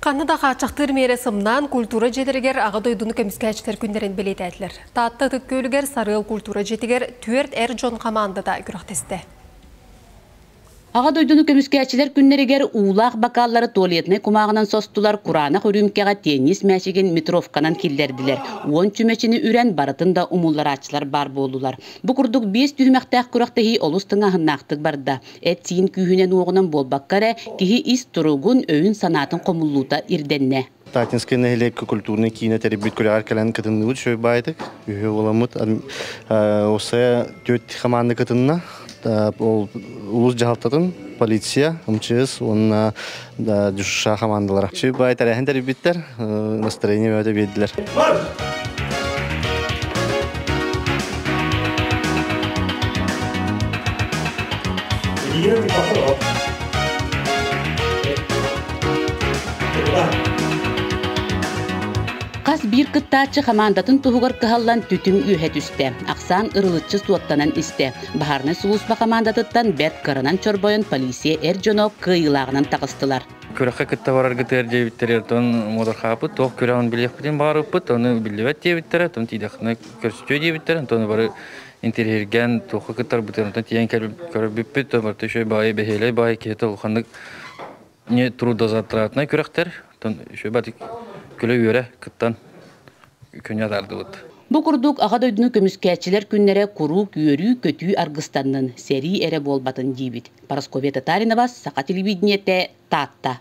Ханна да хааччахтыыр миэрэ сымнаан, культура дьиэлэригэр Аҕа дойдуну көмүскээччилэр күннэрин бэлиэтээтилэр. Таатта Ытык Күөлүгэр Сарыал культура дьиэтигэр түөрт эр дьон хамаандата күрэхтэстэ. Аҕа дойдуну көмүскээччилэр күннэригэр уулаах бакааллары туалетнай кумааҕынан состулар, кураанах үрүүмкэҕэ теннис мээчигин метровканан киллэрдилэр, уон чүмэчини үрэн барытын да умулларааччылар баар буоллулар. Бу курдук биэс түһүмэхтээх күрэхтэһии олус тыҥааһыннаахтык барда. Эт-сиин күүһүнэн-уоҕунан буолбакка эрэ, киһи ис туругун, өйүн-санаатын хомуллуута ирдэннэ. Татинскай нэһилиэккэ культурнай киинэ тэрийбит күрэҕэр кэлэн кытынныбыт үчүгэй баайдык. Үһү буоламмыт Осая түөрт хамаанда кытынна. Ол улуус дьаһалтатын, полиция, МЧС уонна ДЮШ хамаандалара. Үчүгэй баай тэрээһин тэрийбиттэр, настроение бөҕөтө биэрдилэр. Хас биир кыттааччы хамаандатын туһугар кыһаллан түтүм үөһэ түстэ. Ахсаан ырылыччы суоттанан истэ. Баһаарынай сулууспа хамаандатыттан бэрт кыранан чорбойон полиция эр дьоно кыайыылааҕынан таҕыстылар. Күрэххэ кытта бараргытыгар диэбиттэригэр тон муодархаапыт, туох күрэҕин билиэхпитин баҕарыппыт, ону биллибэт диэбиттэрэ, тон тиийдэххинэ көрсүтүө диэбиттэрэ, онтон бары интэриэһиргээн туохха кыттарбытын онтон тиийэн көрбүппүт, барыта үчүгэй баҕайы бэһиэлэй баҕайы киһитэ улаханнык не трудозатратнай күрэхтэр, онтон үчүгэй баҕайытык күлэ-үөрэ кыттан күнү атаардыбыт. Бу курдук Аҕа дойдуну көмүскээччилэр күннэрэ куруук үөрүү-көтүү аргыстаннын, сэрии эрэ буолбатын диибит. Парасковья Татаринова, Саха телевидениетэ, Таатта.